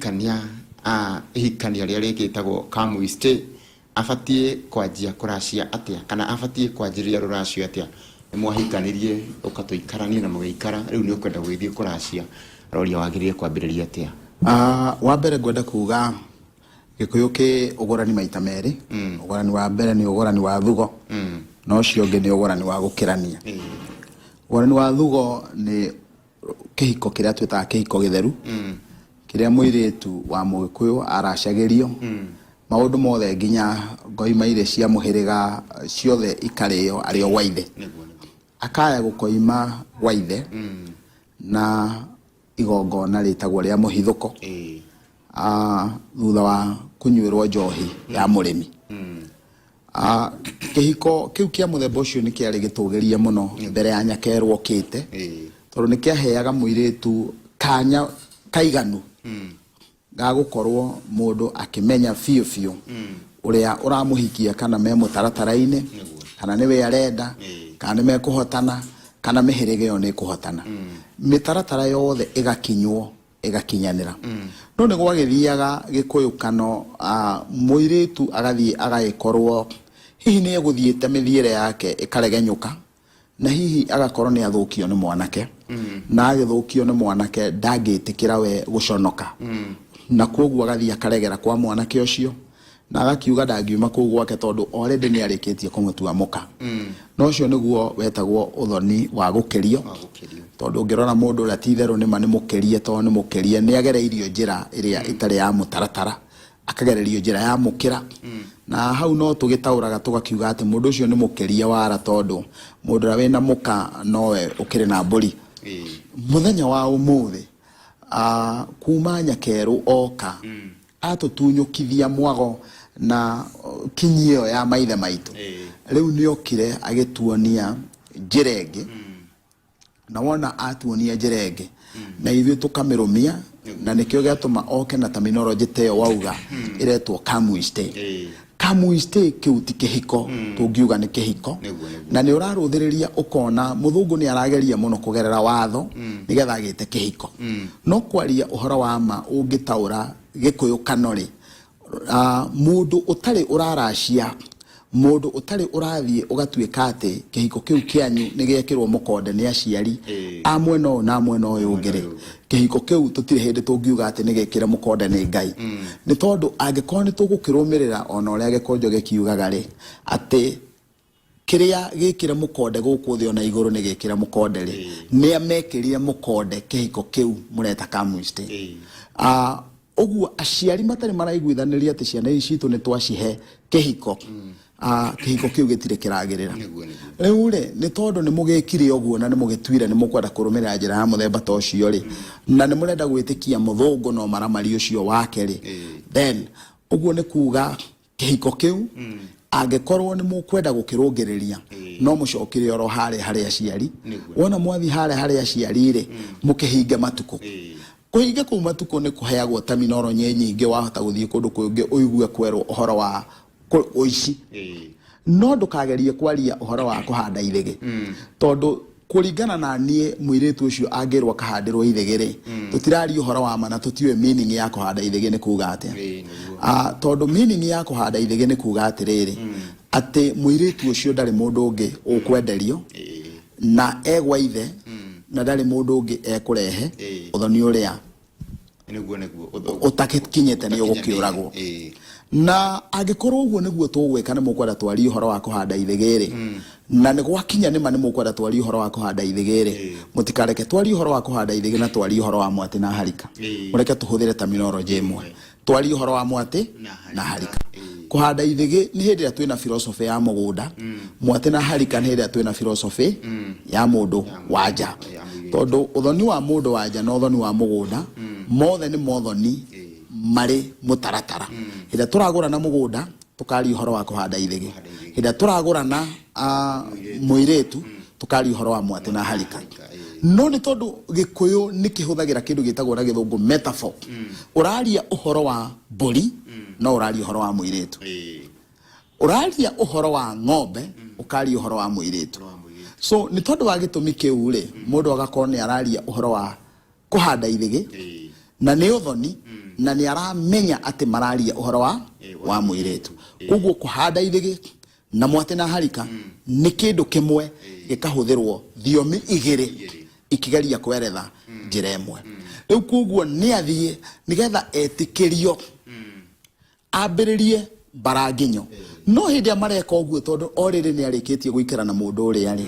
Mũhikania ihikania rĩrĩa rĩgĩtagwo come we stay abatiĩ kwanjia kũracia atĩa kana abatiĩ kwanjĩrĩria rũracio atĩa? Nĩ mwahikanirie ũka tũikaranie na mũgĩikara, rĩu nĩ ũkwenda gũgĩthiĩ kũracia, aroria wagĩrĩire kwambĩrĩria atĩa? Wa mbere ngwenda kuga Gĩkũyũ kĩ ũgũrani maita merĩ. Ũgũrani wa mbere nĩ ũgũrani wa thugo, na ũcio ũngĩ nĩ ũgũrani wa gũkĩrania. Ũgũrani wa thugo nĩ kĩhiko kĩrĩa twĩtaga kĩhiko gĩtheru, kĩrĩa mũirĩtu wa Mũgĩkũyũ aracagĩrio maũndũ mothe nginya ngoima iria cia mũhĩrĩga ciothe ikarĩo arĩ o gwa ithe. Akaya gũkoima gwa ithe na igongona rĩtagwo rĩa mũhithũko, thutha wa kũnyuĩrwo njohi ya mũrĩmi. Kĩhiko kĩu kĩa mũthemba ũcio nĩ kĩarĩ gĩtũgĩrie mũno mbere ya nyakerwo okĩte, tondũ nĩ kĩaheaga mũirĩtu kanya kaiganu ga gũkorwo mũndũ akĩmenya biũ biũ ũrĩa ũramũhikia, kana me mũtaratara-inĩ, kana nĩwe arenda, kana nĩ mekũhotana, kana mĩhĩrĩga ĩyo nĩ ĩkũhotana. Mĩtaratara yothe ĩgakinywo ĩgakinyanĩra. No nĩ gwagĩthiaga Gĩkũyũ kano, mũirĩtu agathiĩ agagĩkorwo hihi nĩ egũthiĩte mĩthiĩre yake ĩkaregenyũka, na hihi agakorwo nĩ athũkio nĩ mwanake, na agĩthũkio nĩ mwanake ndangĩtĩkĩra we gũconoka, na kwoguo agathiĩ akaregera kwa mwanake ũcio, na agakiuga ndangiuma kũu gwake tondũ already nĩ arĩkĩtie kũmũtua mũka. Na ũcio nĩguo wetagwo ũthoni wa gũkĩrio, tondũ ũngĩrora mũndũ ũrĩa ti itherũ nĩma nĩ mũkĩrie, tondũ nĩ mũkĩrie nĩ agereirio njĩra ĩrĩa ĩtarĩ ya mũtaratara, akagererio njĩra ya mũkĩra. Na hau no tũgĩtaũraga tũgakiuga atĩ mũndũ ũcio nĩ mũkĩrie wara, tondũ mũndũ ũrĩa wĩna mũka nowe ũkĩrĩ na mbũri. Mũthenya wa ũmũthĩ, kuma nyakerũ oka atũtunyũkithia mwago na kinyi ĩyo ya maithe maitũ, rĩu nĩ okire agĩtuonia njĩra ĩngĩ. Na wona atuonia njĩra ĩngĩ na ithuĩ tũkamĩrũmia, na nĩkĩo gĩatũma oke na terminology ta ĩyo wauga ĩretwo come we stay. Come we stay kĩu ti kĩhiko tũngiuga nĩ kĩhiko. Nĩguo. Na nĩ ũrarũthĩrĩria ũkona mũthũngũ nĩ arageria mũno kũgerera watho nĩgetha agĩte kĩhiko. No kwaria ũhoro wa ma, ũngĩtaũra Gĩkũyũ kano rĩ, mũndũ ũtarĩ ũraracia, mũndũ ũtarĩ ũrathiĩ ũgatuĩka atĩ kĩhiko kĩu kĩanyu nĩ gĩekĩrwo mũkonde nĩ aciari a mwena ũyũ na mwena ũyũ ũngĩ rĩ, kĩhiko kĩu tũtirĩ hĩndĩ tũngiuga atĩ nĩ gĩkĩre mũkonde nĩ Ngai. Nĩ tondũ angĩkorwo nĩ tũgũkĩrũmĩrĩra ona ũrĩa gĩkũnjo gĩkiugaga rĩ, atĩ kĩrĩa gĩkĩre mũkonde gũkũ thĩ ona igũrũ nĩ gĩkĩre mũkonde rĩ, nĩ amekĩrire mũkonde kĩhiko kĩu mũreta come we stay. Ũguo aciari matarĩ maraiguithanĩria atĩ ciana ici citũ nĩ twacihe kĩhiko, kĩhiko kĩu gĩtirĩ kĩragĩrĩra. Nĩguo. Rĩu rĩ, nĩ tondũ nĩ mũgĩkire ũguo na nĩ mũgĩtuire nĩ mũkwenda kũrũmĩrĩra njĩra ya mũthemba ta ũcio rĩ, na nĩ mũrenda gwĩtĩkia mũthũngũ na ũmaramari ũcio wake rĩ, then ũguo nĩ kuga kĩhiko kĩu angĩkorwo nĩ mũkwenda gũkĩrũngĩrĩria no mũcokire oro harĩa harĩ aciari. Wona mwathiĩ harĩa harĩ aciari rĩ, mũkĩhinge matukũ. Kũhinga kũu matukũ nĩ kũheagwo terminology nyingĩ, wahota gũthiĩ kũndũ kũngĩ ũigue kwerwo ũhoro wa ũici. No ndũkagerie kwaria ũhoro wa kũhanda ithĩgĩ, tondũ kũringana na niĩ mũirĩtu ũcio angĩrwo akahandĩrwo ithĩgĩ rĩ, tũtiraria ũhoro wa ma na tũtiũĩ meaning ya kũhanda ithĩgĩ nĩ kuga atĩa. Tondũ meaning ya kũhanda ithĩgĩ nĩ kuga atĩrĩrĩ, atĩ mũirĩtu ũcio ndarĩ mũndũ ũngĩ ũkwenderio na egwa ithe, na ndarĩ mũndũ ũngĩ ekũrehe ũthoni ũrĩa Nĩguo. Ũtakinyĩte nĩ ũgũkĩũragwo. Na angĩkorwo ũguo nĩguo tũgwĩka, nĩ mũkwenda twarie ũhoro wa kũhanda ithĩgĩ rĩ, na nĩ gwakinya nĩma nĩ mũkwenda twarie ũhoro wa kũhanda ithĩgĩ rĩ, mũtikareke twarie ũhoro wa kũhanda ithĩgĩ na twarie ũhoro wa mwatĩ na harika. Mũreke tũhũthĩre terminology ĩmwe, twarie ũhoro wa mwatĩ na harika. Kũhanda ithĩgĩ nĩ hĩndĩ ĩrĩa twĩna philosophy ya mũgũnda, mwatĩ na harika nĩ hĩndĩ ĩrĩa twĩna philosophy ya mũndũ wa nja, tondũ ũthoni wa mũndũ wa nja na ũthoni wa mũgũnda mothe nĩ mothoni marĩ mũtaratara. Hĩndĩ ĩrĩa tũragũrana mũgũnda tũkaria ũhoro wa kũhanda ithĩgĩ, hĩndĩ ĩrĩa tũragũrana mũirĩtu tũkaria ũhoro wa mwatĩ na harika. No nĩ tondũ Gĩkũyũ nĩ kĩhũthagĩra kĩndũ gĩtagwo na Gĩthũngũ metaphor, ũraria ũhoro wa mbũri no ũraria ũhoro wa mũirĩtu, ũraria ũhoro wa ng'ombe ũkaria ũhoro wa mũirĩtu. So nĩ tondũ wa gĩtũmi kĩu rĩ, mũndũ agakorwo nĩ araria ũhoro wa kũhanda ithĩgĩ na nĩ ũthoni. Na nĩ aramenya atĩ mararia ũhoro wa wa mũirĩtu. Koguo kũhanda ithĩgĩ na mwatĩ na harika nĩ kĩndũ kĩmwe gĩkahũthĩrwo thiomi igĩrĩ ikĩgeria kweretha njĩra ĩmwe. Rĩu koguo nĩ athiĩ nĩgetha etĩkĩrio ambĩrĩrie mbaranginyo. No hĩndĩ ĩrĩa mareka ũguo, tondũ o rĩrĩ nĩ arĩkĩtie gũikara na mũndũ ũrĩa rĩ,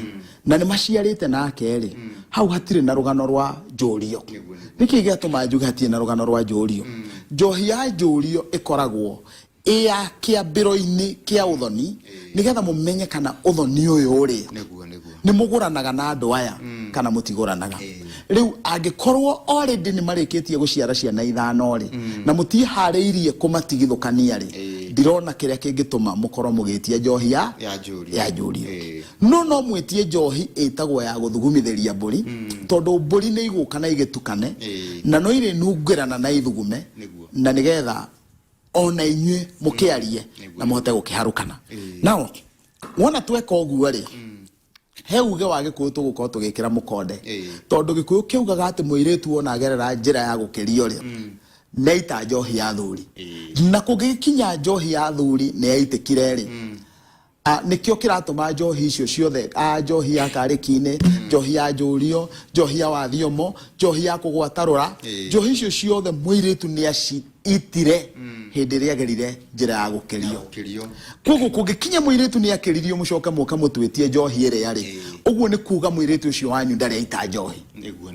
na nĩ maciarĩte nake rĩ, hau hatirĩ na rũgano rwa njũrio. Nĩkĩ gĩatũma njuge hatirĩ na rũgano rwa njũrio? Njohi ya njũrio ĩkoragwo ĩ ya kĩambĩro-inĩ kĩa ũthoni, nĩgetha mũmenye kana ũthoni ũyũ rĩ, Nĩguo. nĩ mũgũranaga na andũ aya kana mũtigũranaga. Rĩu angĩkorwo already nĩ marĩkĩtie gũciara ciana ithano rĩ, na mũtiharĩirie kũmatigithũkania rĩ, ndirona kĩrĩa kĩngĩtũma mũkorwo mũgĩtia njohi ya Ya njũrio. Ya njũrio. No mwĩtie njohi ĩtagwo ya gũthugumithĩria mbũri, tondũ mbũri nĩ igũka na igĩtukane, na no irĩnungĩrana na ithugume, na nĩgetha ona inyuĩ mũkĩarie na mũhote gũkĩharũkana. Nao wona tweka ũguo rĩ, he uge wa Gĩkũyũ tũgũkorwo tũgĩkĩra mũkonde, tondũ Gĩkũyũ kĩugaga atĩ mũirĩtu wona agerera njĩra ya gũkĩrio rĩ, nĩ aita njohi ya thuri. Na kũngĩgĩkinya njohi ya thuri nĩ yaitĩkire rĩ, nĩkĩo kĩratũma njohi icio ciothe, njohi ya karĩki-inĩ, njohi ya njũrio, njohi ya wathiomo, njohi ya kũgwatarũra, njohi icio ciothe mũirĩtu nĩ aciitire hĩndĩ ĩrĩa agerire njĩra ya gũkĩrio. Gũkĩrio. Koguo kũngĩkinya mũirĩtu nĩ akĩririo, mũcoke mũke mũtwĩtie njohi ĩrĩa rĩ, ũguo nĩ kuga mũirĩtu ũcio wanyu ndarĩ aita njohi. Nĩguo.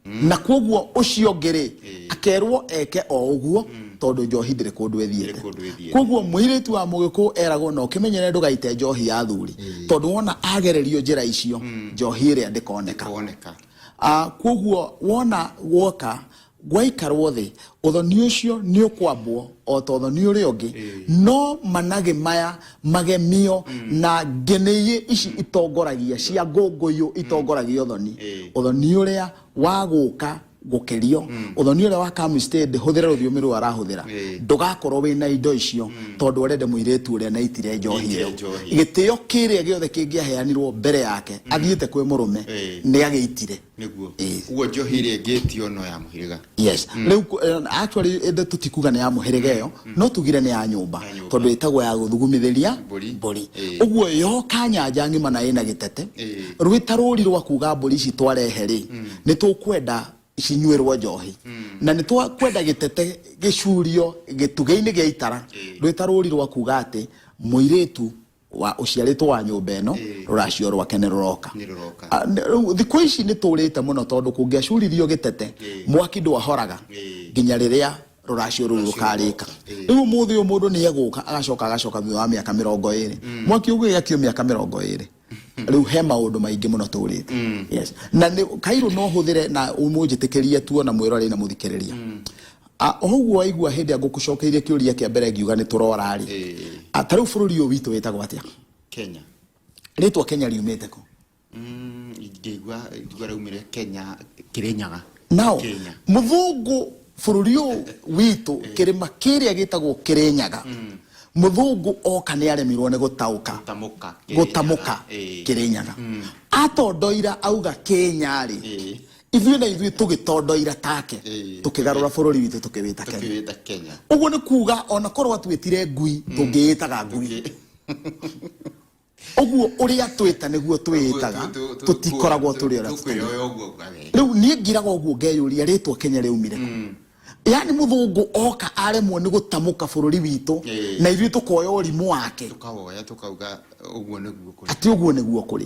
Na koguo ũcio ũngĩ rĩ, akerwo eke o ũguo, tondũ njohi ndĩrĩ kũndũ ĩthiĩte. Ndĩrĩ kũndũ ĩthiĩte. Koguo mũirĩtu wa Mũgĩkũyũ eragwo na ũkĩmenyere ndũgaite njohi ya thuri, tondũ wona agererio njĩra icio, njohi ĩrĩa ndĩkoneka. Kuoneka. Koguo wona gwoka gwaikarwo thĩ, ũthoni ũcio nĩ ũkwambwo o ta ũthoni ũrĩa ũngĩ, no managĩ maya magemio na ngenĩĩ ici itongoragia cia ngũngũyũ itongoragia ũthoni, ũthoni ũrĩa wa gũka gũkĩrio, ũthoni ũrĩa wa kamstay, hũthĩra rũthiomi rũu arahũthĩra, ndũgakorwo wĩna indo icio, tondũ ũrenda mũirĩtu ũrĩa naitire njohi Aitire ĩyo. Njohi. Gĩtĩo kĩrĩa gĩothe kĩngĩaheanirwo mbere yake athiĩte kwĩ mũrũme, nĩ agĩitire. Ũguo njohi ĩrĩa ĩngĩtio no ya mũhĩrĩga. Yes. Rĩu actually ĩndĩ tũtikuga nĩ ya mũhĩrĩga ĩyo, no tugire nĩ ya nyũmba, Ya nyũmba. tondũ ĩtagwo ya gũthugumithĩria Mbũri. mbũri. Ũguo yoka nyanja ng'ima na ĩna gĩtete, rwĩta rũri rwa kuga mbũri ici twarehe rĩ, nĩ tũkwenda cinyuĩrwo njohi, na nĩ twakwenda gĩtete gĩcurio gĩtugĩ-inĩ gĩa itara, rwĩta rũri rwa kuga atĩ mũirĩtu wa ũciarĩtwo wa nyũmba ĩno, rũracio rwake nĩ rũroka. Nĩ rũroka. Rĩu thikũ ici nĩ tũrĩte mũno, tondũ kũngĩacuririo gĩtete, mwaki ndwahoraga nginya rĩrĩa rũracio rũu rũkarĩka. Rĩu ũmũthĩ ũyũ mũndũ nĩ egũka agacoka agacoka thutha wa mĩaka 20, mwaki ũgĩakio mĩaka 20. Rĩu he maũndũ maingĩ mũno tũrĩte. Yes, na nĩ kairũ no hũthĩre na ũmũnjĩtĩkĩrie tuona mwĩroreri na mũthikĩrĩria. O ũguo waigua hĩndĩ ĩrĩa ngũkũcokeirie kĩũria kĩa mbere ngiuga nĩ tũrora rĩ, ta rĩu bũrũri ũyũ witũ wĩtagwo atĩa? Kenya. Rĩtwa Kenya riumĩte kũ? Ingĩigua ingĩigua raumire Kenya, Kĩrĩnyaga. Nao Kenya. Mũthũngũ bũrũri ũyũ witũ, kĩrĩma kĩrĩa gĩtagwo Kĩrĩnyaga, mũthũngũ oka nĩ aremirwo nĩ gũtaũka, Gũtamũka. gũtamũka. Kĩrĩnyaga atondoira auga Kenya rĩ, ithuĩ na ithuĩ tũgĩtondoira take, tũkĩgarũra bũrũri witũ tũkĩwĩta Kenya. Tũkĩwĩta Kenya. Ũguo nĩ kuga ona korwo atuĩtire ngui, tũngĩĩtaga ngui. Ũguo ũrĩa twĩta nĩguo twĩĩtaga, tũtikoragwo tũrĩ ũrĩa tũtariĩ. Tũkwĩyoya ũguo kwagĩrĩire. Rĩu niĩ ngiraga ũguo ngeyũria rĩtwa Kenya rĩaumire kũ? Yani mũthũngũ oka aremwo nĩ gũtamũka bũrũri witũ, na ithuĩ tũkoya ũrimũ wake, Tũkawoya tũkauga ũguo nĩguo kũrĩ. Atĩ ũguo nĩguo kũrĩ.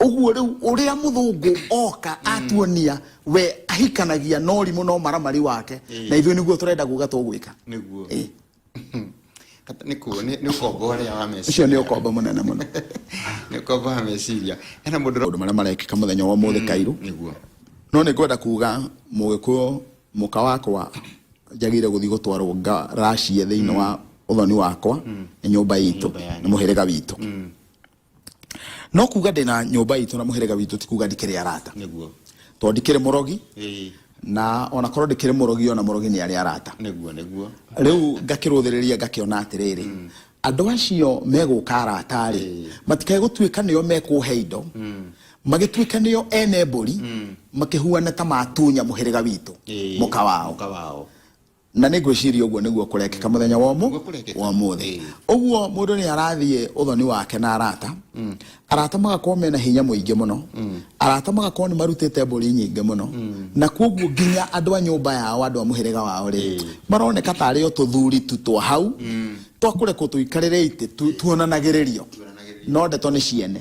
Ũguo rĩu ũrĩa mũthũngũ oka atuonia we ahikanagia na ũrimũ no maramari wake, na ithuĩ nĩguo tũrenda kuga tũgwĩka. Nĩguo. Nĩ kuo nĩ ũkombo ũrĩa wa meciria. Ũcio nĩ ũkombo mũnene mũno. Nĩ ũkombo wa meciria. Hena mũndũ Maũndũ marĩa marekĩka mũthenya wa ũmũthĩ kairu, Nĩguo. No nĩ ngwenda kuga Mũgĩkũyũ mũka wakwa njagĩrĩire gũthiĩ gũtwarwo ngaracie thĩinĩ wa ũthoni wakwa nĩ nyũmba itũ, Nyũmba yanyu. nĩ mũhĩrĩga witũ. No kuga ndĩna nyũmba itũ na mũhĩrĩga witũ ti kuga ndikĩrĩ arata, tondũ ndikĩrĩ mũrogi, na ona korwo ndikĩrĩ mũrogi, ona mũrogi nĩ arĩ arata. Nĩguo. Rĩu ngakĩrũthĩrĩria ngakĩona atĩrĩrĩ, andũ acio megũka arata rĩ, matikae gũtuĩka nĩo mekũhe indo. Magĩtuĩka nĩo ene mbũri, makĩhuana ta matunya mũhĩrĩga witũ mũka wao. Mũka wao. Na nĩ ngwĩciria ũguo nĩguo kũrekĩka mũthenya wa Nĩguo kũrekĩka. Wa ũmũthĩ. Ũguo mũndũ nĩ arathiĩ ũthoni wake na arata, arata magakorwo mena hinya mũingĩ mũno, arata magakorwo nĩ marutĩte mbũri nyingĩ mũno, na koguo nginya andũ a nyũmba yao, andũ a mũhĩrĩga wao rĩ, maroneka tarĩ o tũthuri tu twa hau twakũrekwo tũikarĩre itĩ tuonanagĩrĩrio, no ndeto nĩ ciene.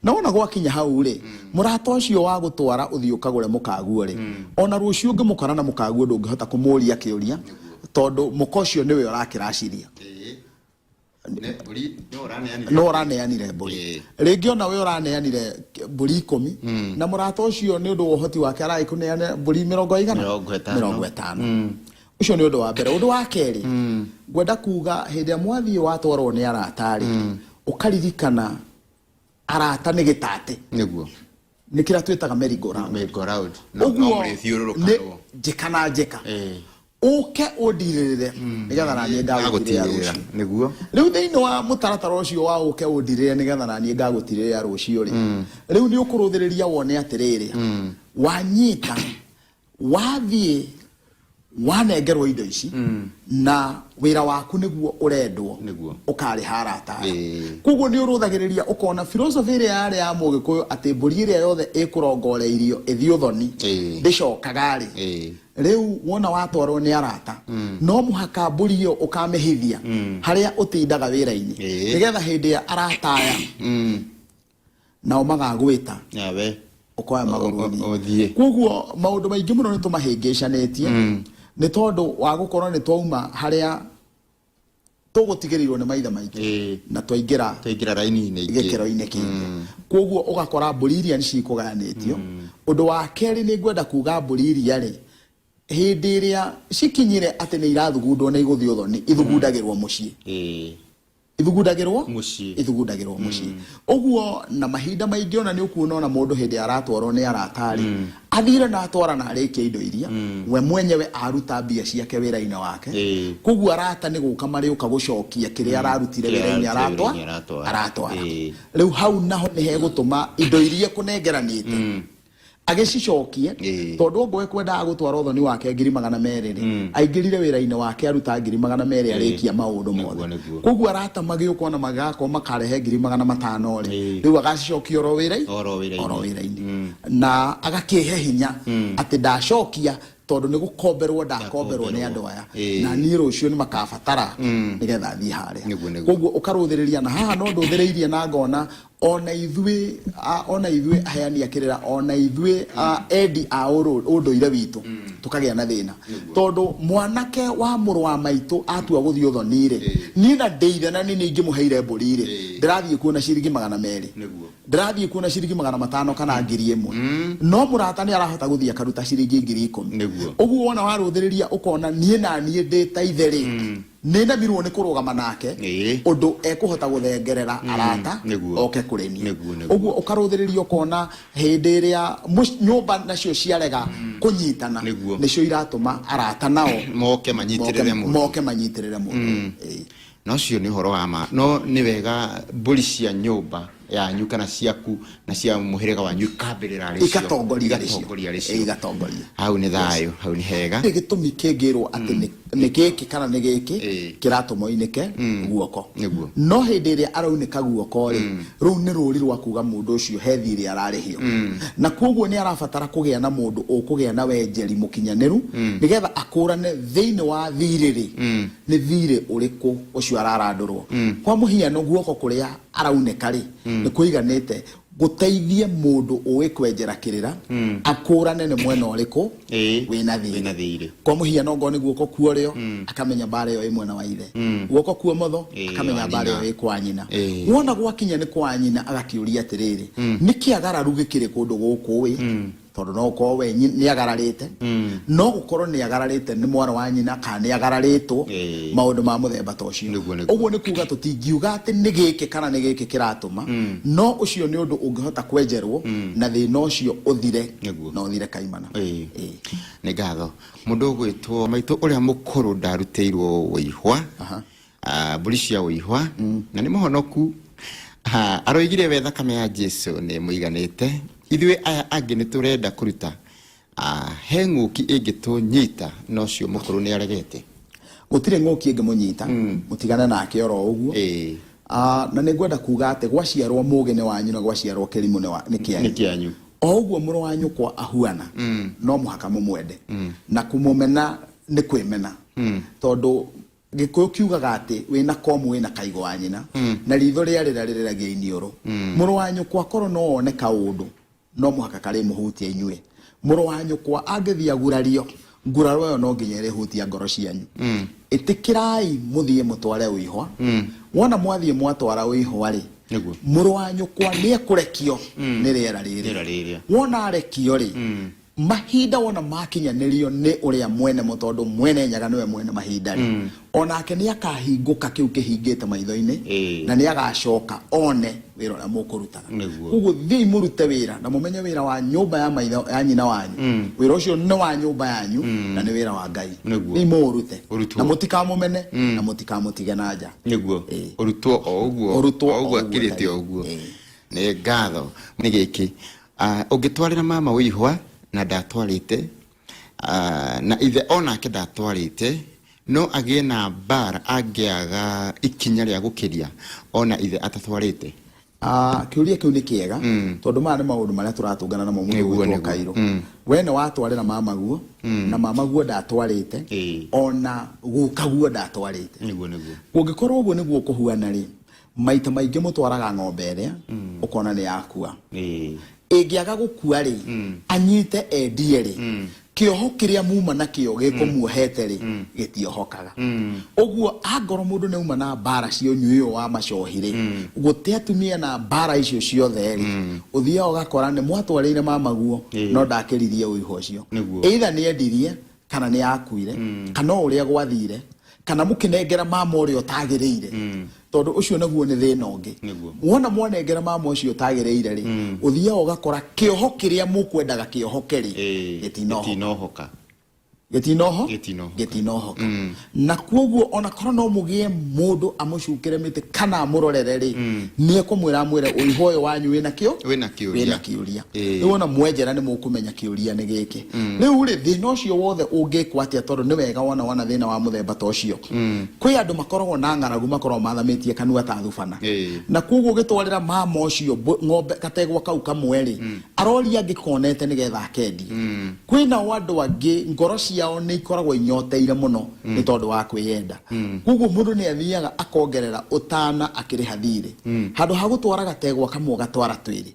Na wona gwakinya hau rĩ, mũrata ũcio wa gũtwara ũthiĩ ũkagũre mũkaguo rĩ, ona rũciũ ũngĩmũkora na mũkaguo ndũngĩhota kũmũria kĩũria, tondũ mũka ũcio nĩwe ũrakĩraciria. Mbũri nĩwe ũraneanire. No ũraneanire mbũri. Rĩngĩ ona we ũraneanire mbũri 10, na mũrata ũcio nĩ ũndũ wa ũhoti wake aragĩkũneanĩra mbũri mĩrongo ĩigana? 50. 50. Ũcio nĩ ũndũ wa mbere. Ũndũ wa kerĩ, ngwenda kuga hĩndĩ ĩrĩa mwathiĩ watwarwo nĩ arata rĩ, ũkaririkana arata nĩ gĩtate. Nĩ kĩrĩa twĩtaga merry go round. Merry go round. No Ũguo mũrĩthiũrũrũkanwo. nĩ njĩka na njĩka, ũke ũndirĩrĩre nĩgetha naniĩ ngagũtirĩra Ngagũtirĩrĩra. rũciũ. Rĩu thĩinĩ wa mũtaratara ũcio wa ũke ũndirĩre nĩgetha naniĩ ngagũtirĩrĩra rũciũ rĩ, rĩu nĩ ũkũrũthĩrĩria wone atĩrĩrĩ, wanyita wathiĩ wanengerwo indo ici na wĩra waku nĩguo ũrendwo, ũkarĩha arata aya. Koguo nĩ ũrũthagĩrĩria ũkona philosophy ĩrĩa yarĩ ya Mũgĩkũyũ atĩ mbũri ĩrĩa yothe ĩkũrongoreirio ĩthiĩ ũthoni ndĩcokaga rĩ, rĩu wona watwarwo nĩ arata, no mũhaka mbũri ĩyo ũkamĩhithia harĩa ũtindaga wĩra-inĩ, nĩgetha hĩndĩ ya arata aya nao magagwĩta Nawe ũkoya magũrũ ũthiĩ. Ũthiĩ. Koguo maũndũ maingĩ mũno nĩ tũmahĩngĩcanĩtie nĩ tondũ wa gũkorwo nĩ twauma harĩa tũgũtigĩrĩirwo nĩ maithe maitũ na twaingĩra twaingĩra raini-inĩ ingĩ. Gĩkĩro-inĩ kĩngĩ. Koguo ũgakora mbũri iria nĩ cikũgayanĩtio. Ũndũ wa kerĩ, nĩ ngwenda kuga mbũri iria rĩ, hĩndĩ ĩrĩa cikinyire atĩ nĩ irathugundwo nĩ igũthiĩ ũthoni, ithugundagĩrwo mũciĩ. Ithugundagĩrwo Mũciĩ. Ithugundagĩrwo mũciĩ. Ũguo na mahinda maingĩ ona nĩ ũkuona ona mũndũ hĩndĩ aratwarwo nĩ arata rĩ, athire na atwara na arĩkia indo iria we mwenyewe aruta mbia ciake wĩra-inĩ wake. Koguo arata nĩ gũka marĩũka gũcokia kĩrĩa ararutire Kĩrĩa wĩra-inĩ ararutire aratwa wĩra-inĩ aratwara. Aratwara. Rĩu hau naho nĩ hegũtũma indo iria kũnengeranĩte agĩcicokie, tondũ ongwe ekwendaga gũtwara ũthoni wake 200,000 rĩ, aingĩrire wĩra-inĩ wake aruta 200,000, arĩkia maũndũ mothe. Koguo arata magĩũka ona magakorwo makarehe 500,000 rĩ, rĩu agacicokia oro wĩra Oro wĩra-inĩ. Oro wĩra-inĩ, na agakĩhe hinya atĩ ndacokia tondũ nĩ gũkomberwo ndakomberwo nĩ andũ aya, na niĩ rũciũ nĩ makabatara nĩgetha thiĩ harĩa. Nĩguo, nĩguo. Koguo ũkarũthĩrĩria na haha no ndũthĩrĩirie na ngona ona ithuĩ ona ithuĩ aheani a kĩrĩra, ona ithuĩ endi a ũndũire witũ tũkagĩa na thĩna, tondũ mwanake wa mũrũ wa maitũ atua gũthiĩ ũthoni rĩ, niĩ na ndĩ ithe na nĩ ingĩmũheire mbũri rĩ, ndĩrathiĩ kuona ciringi 200, ndĩrathiĩ kuona ciringi 500 kana 1000, no mũrata nĩ arahota gũthiĩ akaruta ciringi 10,000. Ũguo wona warũthĩrĩria ũkona niĩ na niĩ ndĩ ta ithe rĩ, nĩ nemirwo nĩ kũrũgama nake ũndũ ekũhota gũthengerera arata oke kũrĩ niĩ. Nĩguo, nĩguo. Ũguo ũkarũthĩrĩria ũkona hĩndĩ ĩrĩa nyũmba nacio ciarega kũnyitana, nĩcio iratũma arata nao moke manyitĩrĩre mũndũ. Moke manyitĩrĩre mũndũ. Na ũcio nĩ ũhoro wa ma. No nĩ wega mbũri cia nyũmba yanyu kana ciaku na cia mũhĩrĩga wanyu ikambĩrĩra arĩ cio. Igatongoria arĩ cio. Igatongoria arĩ cio. Igatongoria. Hau nĩ thayũ, hau nĩ hega. Nĩ gĩtũmi kĩngĩrwo atĩ nĩ gĩkĩ kana nĩ gĩkĩ kĩratũma oinĩke guoko. No hĩndĩ ĩrĩa araunĩka guoko rĩ, rũu nĩ rũri rwa kuga mũndũ ũcio he thirĩ ararĩhio, na koguo nĩ arabatara kũgĩa na mũndũ ũkũgĩa na wenjeri mũkinyanĩru nĩgetha akũrane thĩinĩ wa thirĩ rĩ, nĩ thirĩ ũrĩkũ ũcio ararandũrwo. Kwa mũhiano, guoko kũrĩa araunĩka rĩ, nĩ kũiganĩte gũteithie mũndũ ũĩ kwenjera kĩrĩra akũrane nĩ mwena ũrĩkũ wĩna wĩna thirĩ. Thirĩ. Kwa mũhiano, ngorwo nĩ guoko kuorĩo, akamenya mbara ĩyo ĩ mwena wa ithe, guoko kuomotho, akamenya wa mbara nyina. ĩyo ĩ kwa nyina. Wona gwakinya nĩ kwa nyina, agakĩũria atĩrĩrĩ, nĩ kĩagararu gĩkĩrĩ kũndũ gũkũ ĩ, tondũ no ũkorwo we nĩ agararĩte, no gũkorwo nĩ agararĩte nĩ mwana wa nyina kana nĩ agararĩtwo, maũndũ ma mũthemba ta ũcio. Nĩguo, nĩguo. Ũguo nĩ kuga tũtingiuga atĩ nĩ gĩkĩ kana nĩ gĩkĩ kĩratũma, no ũcio nĩ ũndũ ũngĩhota kwenjerwo na thĩna ũcio ũthire na ũthire kaimana. Nĩ ngatho. Mũndũ ũgwĩtwo maitũ ũrĩa mũkũrũ ndarutĩirwo wĩihwa, mbũri cia wĩihwa, na nĩ mũhonoku. Aroigire we thakame ya Jesu nĩ mũiganĩte. Ithuĩ aya angĩ nĩ tũrenda kũruta. He ng'ũki ĩngĩtũnyita na ũcio mũkũrũ nĩ aregete? Gũtirĩ ng'ũki ĩngĩmũnyita, mũtigane nake oro ũguo. Na nĩ ngwenda kuga atĩ gwaciarwo mũgĩ nĩ wanyu na gwaciarwo kĩrimũ nĩ kĩanyu. Nĩ kĩanyu. O ũguo mũrũ wa nyũkwa ahuana, no mũhaka mũmwende. Na kũmũmena nĩ kwĩmena. Tondũ Gĩkũyũ kiugaga atĩ wĩna komu wĩna kaigo wa nyina, na ritho rĩarĩra rĩrĩragia iniũrũ. Mũrũ wa nyũkwa korwo no one kaũndũ, no mũhaka karĩmũhutia inyuĩ. Mũrũ wa nyũkwa angĩthiĩ agurario, nguraro ĩyo no nginya ĩrĩhutia ngoro cianyu. Ĩtĩkĩrai mũthiĩ mũtware ũihwa. Wona mwathiĩ mwatwara ũihwa-rĩ, mũrũ wa nyũkwa nĩekũrekio nĩ rĩera rĩrĩ. Wona arekio-rĩ, Mahinda wona makinyanĩrio nĩ ũrĩa mwene mo tondũ mwene Nyaga nĩwe mwene mahinda rĩ, onake nĩ akahingũka kĩu kĩhingĩte maitho-inĩ na nĩ agacoka one wĩra ũrĩa mũkũrutaga. Koguo thiĩi mũrute wĩra na mũmenye wĩra wa nyũmba ya maithe ya nyina wanyu. Wĩra ũcio nĩ wa nyũmba yanyu na nĩ wĩra wa Ngai. Thiĩi mũũrute na mũtikamũmene na mũtikamũtige na nja. Ũrutwo o ũguo, Ũrutwo o o ũguo ũguo akirĩte ũtariĩ. o ũguo. Nĩ ngatho. Nĩ gĩkĩ, Ũngĩtwarĩra mama ũihwa na ndatwarĩte, na ithe onake ndatwarĩte, no agĩe na mbara angĩaga ikinya rĩa gũkĩria ona ithe atatwarĩte? Kĩũria kĩu nĩ kĩega tondũ maya nĩ maũndũ marĩa tũratũngana namo mũndũ ũgwĩtwo Kairũ. We nĩ watwarĩra mamaguo na mamaguo ndatwarĩte ona gukaguo ndatwarĩte. Kũngĩkorwo ũguo nĩguo kũhuana rĩ, Maita maingĩ mũtwaraga ng'ombe ĩrĩa ũkona nĩ yakua. Ĩngĩaga gũkua rĩ, anyite endie rĩ, kĩoho kĩrĩa muma nakĩo gĩkũmuohete rĩ, gĩtiohokaga. Ũguo angorwo mũndũ nĩ auma na mbara cia ũnyui ũyũ wa macohi rĩ, gũte atumia na mbara icio ciothe rĩ, ũthiaga ũgakora nĩ mwatwarĩire mamaguo no ndakĩririe ũihũ ũcio. Either nĩ endirie kana nĩ yakuire kana o ũrĩa gwathire kana mũkĩnengera mama ũrĩa ũtagĩrĩire tondũ ũcio naguo nĩ thĩna ũngĩ. Wona mwanengera mama ũcio ũtagĩrĩire rĩ, ũthiaga ũgakora kĩoho kĩrĩa mũkwendaga kĩohoke rĩ, gĩtinohoka. Gĩtinohoka. Gĩtinoho? Gĩtinohoka. Gĩtinohoka. Na kuoguo ona korwo no mũgĩe mũndũ amũcukĩre mĩtĩ kana amũrorere rĩ, nĩ ekũmwĩra amwĩre ũihũ ũyũ wanyu wĩna kĩo? Wĩna kĩũria. Wĩna kĩũria. Rĩu ona mwenjera nĩ mũkũmenya kĩũria nĩ gĩkĩ. Rĩu rĩ, thĩna ũcio wothe ũngĩkwo atĩa tondũ nĩ wega wona wona thĩna wa mũthemba ta ũcio. Kwĩ andũ makoragwo na ng'aragu makoragwo mathamĩtie kanua ta thubana. Na kuoguo ũgĩtwarĩra mama ũcio ng'ombe gategwa kau kamwe rĩ, aroria angĩkonete nĩgetha akendie. Kwĩ nao andũ angĩ ngoro ciao nĩ ikoragwo inyoteire mũno nĩ tondũ wa kwĩyenda. Koguo mũndũ nĩ athiaga akongerera ũtana akĩrĩha thirĩ. Handũ ha gũtwara gategwa kamwe ũgatwara twĩrĩ.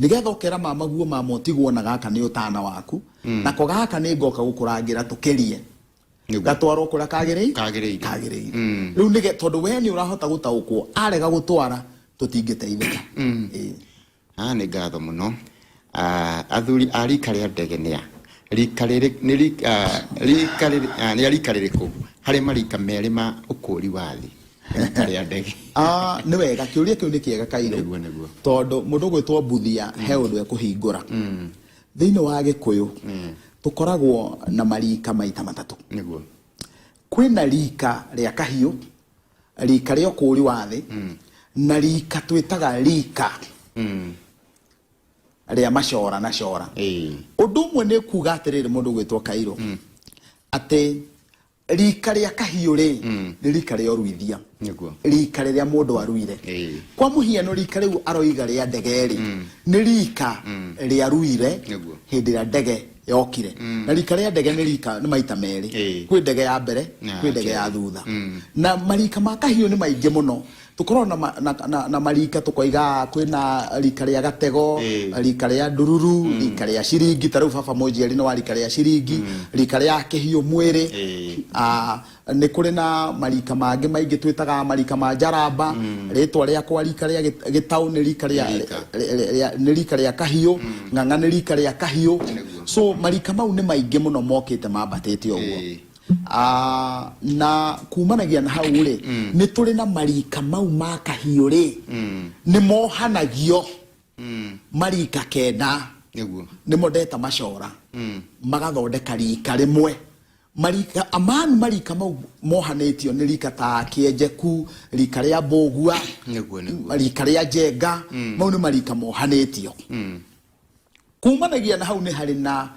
Nĩgetha ũkera mama guo mama ũtigwo na gaka nĩ ũtana waku, nako gaka nĩ ngoka gũkũrangĩra tũkĩrie. Gatwarwo kũrĩa kagĩrĩire. Kagĩrĩire. Kagĩrĩire. Rĩu nĩge tondũ we nĩ ũrahota gũtaũkwo arega gũtwara tũtingĩteithĩka. Haha nĩ ngatho mũno. Athuri a rika rĩa ndege nĩ a? Rika rĩrĩ, nĩ rika, rika rĩrĩ, nĩ a rika rĩrĩkũ harĩ marika merĩ ma ũkũri wa thĩ? Rika rĩa ndege. Nĩ wega, kĩũria kĩu nĩ kĩega Kairũ. Nĩguo, nĩguo. Tondũ mũndũ ũgwĩtwo Mbuthia he ũndũ ekũhingũra. Thĩinĩ wa Gĩkũyũ, tũkoragwo na marika maita matatũ. Kwĩna rika rĩa kahiũ, rika rĩa ũkũũri wa thĩ, na rika twĩtaga rika rĩa macora na cora. Ũndũ ũmwe nĩ kuga atĩrĩrĩ mũndũ ũgwĩtwo Kairũ, atĩ rika rĩa kahiũ rĩ, nĩ rika rĩa ũruithia. Rika rĩrĩa mũndũ aruire. Kwa mũhiano rika rĩu aroiga rĩa ndege rĩ, nĩ rika rĩa ruire hĩndĩ ĩrĩa ndege yokire. Na rika rĩa ndege nĩ rika nĩ maita merĩ. Kwĩ ndege ya mbere, kwĩ ndege ya thutha. Na marika ma kahiũ nĩ maingĩ mũno. Tũkoragwo na marika tũkoiga kwĩna rika rĩa gatego, rika rĩa ndururu, rika rĩa ciringi, ta rĩu baba mũnjiari nĩ wa rika rĩa ciringi, rika rĩa kĩhiũ mwĩrĩ. Nĩ kũrĩ na marika mangĩ maingĩ twĩtaga marika ma njaramba, rĩtwa rĩakwa rika rĩa gĩtaũ nĩ rika rĩa, Rika. nĩ rika rĩa kahiũ, ng'ang'a nĩ rika rĩa kahiũ. So marika mau nĩ maingĩ mũno mokĩte mambatĩte ũguo. Na kumanagia na hau rĩ, nĩ tũrĩ na marika mau ma kahiũ rĩ, nĩ mohanagio marika kenda. Nĩmo ndeta macora. Magathondeka rika rĩmwe. Marika, amani marika mau mohanĩtio nĩ rika ta kĩenjeku, rika rĩa mbũgua, Nĩguo, nĩguo. rika rĩa njenga, mau nĩ marika mohanĩtio. Kumanagia na hau nĩ harĩ na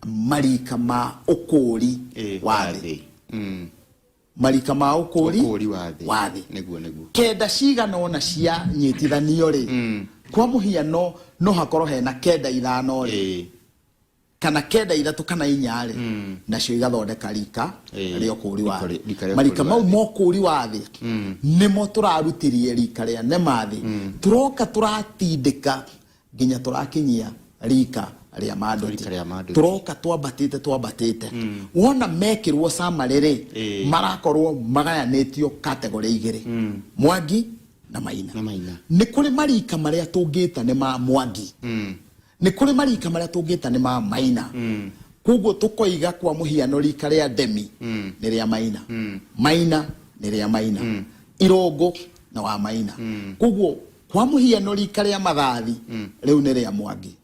marika ma ũkũũri wa thĩ. Marika ma ũkũũri Ũkũũri wa thĩ. Wa thĩ. Nĩguo, nĩguo. Kenda cigana ũna cia nyitithanio rĩ, kwa mũhiano no hakorwo hena kenda ithano rĩ, kana kenda ithatũ kana inya rĩ, nacio igathondeka rika rĩa ũkũũri wa thĩ. Rika rĩa Marika ũkũũri wa mau thĩ. ma ũkũũri wa thĩ nĩmo tũrarutirie rika rĩa nemathĩ, tũroka tũratindĩka nginya tũrakinyia rika rĩa manduti. Rika rĩa Manduti. Tũroka twambatĩte twambatĩte, wona mekĩrwo summary rĩ, marakorwo magayanĩtio category igĩrĩ, Mwangi na Maina. Na Maina. Nĩ kũrĩ marika marĩa tũngĩta nĩ ma Mwangi, nĩ kũrĩ marika marĩa tũngĩta nĩ ma Maina. Koguo tũkoiga kwa mũhiano rika rĩa Ndemi nĩ rĩa Maina, Maina nĩ rĩa Maina, Irũngũ na wa Maina. Koguo kwa mũhiano rika rĩa Mathathi rĩu nĩ rĩa Mwangi,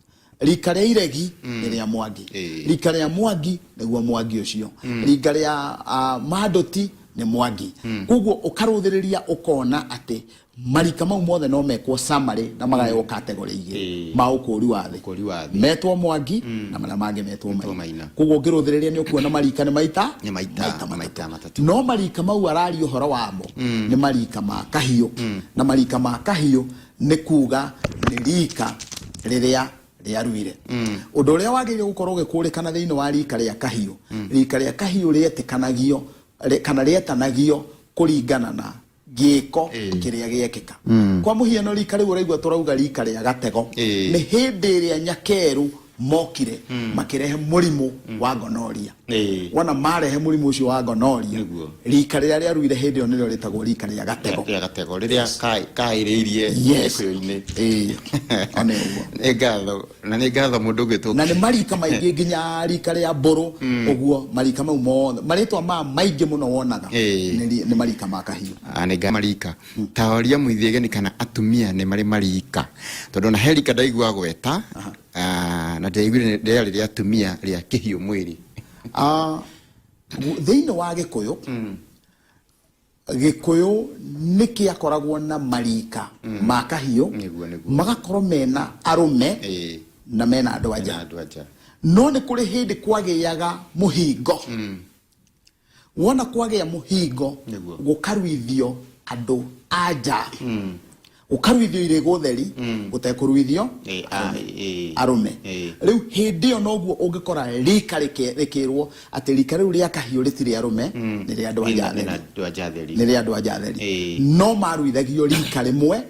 rika rĩa Iregi nĩ rĩa Mwangi, rika rĩa Mwangi nĩguo Mwangi ũcio, rika rĩa Manduti nĩ Mwangi. Koguo ũkarũthĩrĩria ũkona atĩ marika mau mothe no mekwo summary na magaywo category igĩrĩ ma ũkũũri wa thĩ. Ũkũũri wa thĩ. Metwo Mwangi na marĩa mangĩ metwo Metwo Maina. Maina. Koguo ũngĩrũthĩrĩria nĩ ũkuona marika nĩ maita Nĩ maita matatũ. Matatũ. No marika mau araria ũhoro wamo nĩ marika ma kahiũ, na marika ma kahiũ nĩ kuga nĩ rika rĩrĩa rĩaruire. Ũndũ ũrĩa wagĩrĩire gũkorwo ũgĩkũrĩkana thĩinĩ wa rika rĩa kahiũ, rika rĩa kahiũ rĩetĩkanagio kana rĩetanagio kũringana na gĩko kĩrĩa gĩekĩka. Kwa mũhiano rika rĩu ũraigua tũrauga rika rĩa gatego, nĩ hĩndĩ ĩrĩa nyakerũ mokire makĩrehe mũrimũ wa gonorrhea. Wona marehe mũrimũ ũcio wa gonorrhea, rika rĩrĩa rĩaruire hĩndĩ ĩyo nĩrĩo rĩtagwo rika rĩa gatego. Rĩa gatego rĩrĩa kaĩrĩirie gĩkũyũ-inĩ. Ĩĩ, one ũguo. Nĩ ngatho, na nĩ ngatho mũndũ ũngĩtwo Na nĩ marika maingĩ, nginya rika rĩa mbũrũ ũguo, marika mau mothe marĩtwa ma maingĩ mũno wonaga nĩ marika ma kahiũ. Ah, nĩ nga marika ta oria mũithiegeni kana atumia nĩ marĩ marika, tondũ ona he rika ndaigua gweta, na ndĩraiguire rĩarĩ rĩa atumia rĩa kĩhiũ mwĩrĩ. Ah, thĩinĩ wa gĩkũyũ, gĩkũyũ nĩ kĩakoragwo na marika ma kahiũ, Nĩguo, nĩguo. magakorwo mena arũme na mena andũ Na anja. Andũ anja. No nĩ kũrĩ hĩndĩ kwagĩaga mũhingo. Wona kwagĩa mũhingo, gũkaruithio andũ anja, gũkaruithio irĩgũ theri, gũtekũruithio arũme. Rĩu hĩndĩ ĩyo noguo ũngĩkora rika rĩkĩrwo atĩ rika rĩu rĩa kahiũ rĩtirĩ arũme, nĩ rĩa andũ anja Nĩ theri. na andũ anja theri. Nĩ rĩa andũ anja theri. No maruithagio rika rĩmwe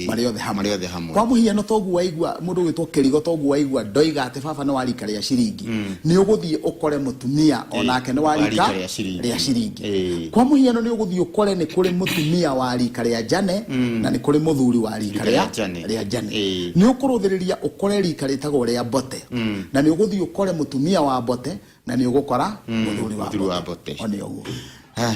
marĩ othe hamwe. Marĩ othe hamwe. Kwa mũhiano toguo waigua mũndũ ũgwĩtwo kĩrigo, toguo waigua ndoiga atĩ baba nĩ wa rika rĩa ciringi, nĩ ũgũthiĩ ũkore mũtumia onake nĩ wa Wa rika rika rĩa ciringi. Rĩa ciringi. Kwa mũhiano nĩ ũgũthiĩ ũkore nĩ kũrĩ mũtumia wa rika rĩa njane na nĩ kũrĩ mũthuri wa rika Rika rĩa rĩa njane. Rĩa njane. Nĩ ũkũrũthĩrĩria ũkore rika rĩtagwo rĩa mbote, na nĩ ũgũthiĩ ũkore mũtumia wa mbote na nĩ ũgũkora mũthuri wa Mũthuri wa mbote. O nĩ ũguo. Ah.